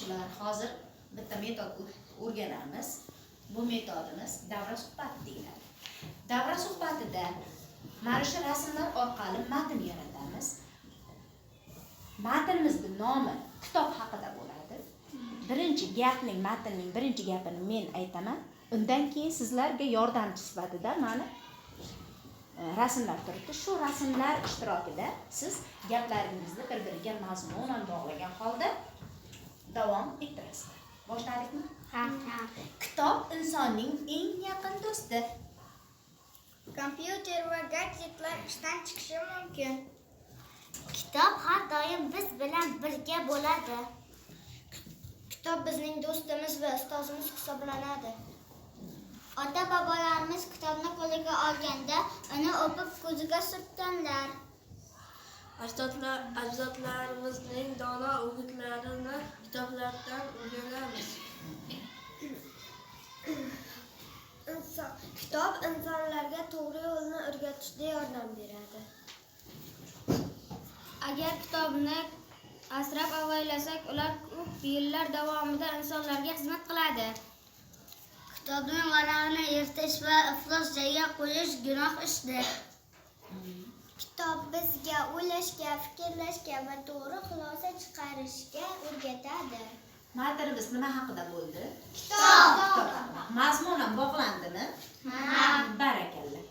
O'quvchilar, hozir bitta metod o'rganamiz. Bu metodimiz davra suhbati deyiladi. Davra suhbatida mana shu rasmlar orqali matn yaratamiz. Matnimizning nomi kitob haqida bo'ladi. Birinchi gapning, matnning birinchi gapini men aytaman. Undan keyin sizlarga yordamchi sifatida mana rasmlar turibdi. Shu rasmlar ishtirokida siz gaplaringizni bir-biriga mazmunan bog'lagan holda davom ettirasizlar. Boshladikmi? Ha. Kitob insonning eng yaqin do'sti. Kompyuter va gadjetlar ishdan chiqishi mumkin. Kitob har doim biz bilan birga bo'ladi. Kitob bizning do'stimiz va ustozimiz hisoblanadi. Ota-bobolarimiz kitobni qo'liga olganda uni o'pib ko'ziga surtganlar. Ajdodlarimizning dono o'gitlarini kitoblardan o'rganamiz. Kitob insonlarga to'g'ri yo'lni o'rgatishda yordam beradi. Agar kitobni asrab avaylasak, ular ko'p yillar davomida insonlarga xizmat qiladi. Kitobning varag'ini yirtish va iflos joyga qo'yish gunoh ishdir. Kitob bizga o'ylashga, fikrlashga va to'g'ri xulosa chiqarishga o'rgatadi. Matnimiz nima haqida bo'ldi? Kitob. Kitob. Mazmunan bog'landimi? Ha. Barakalla.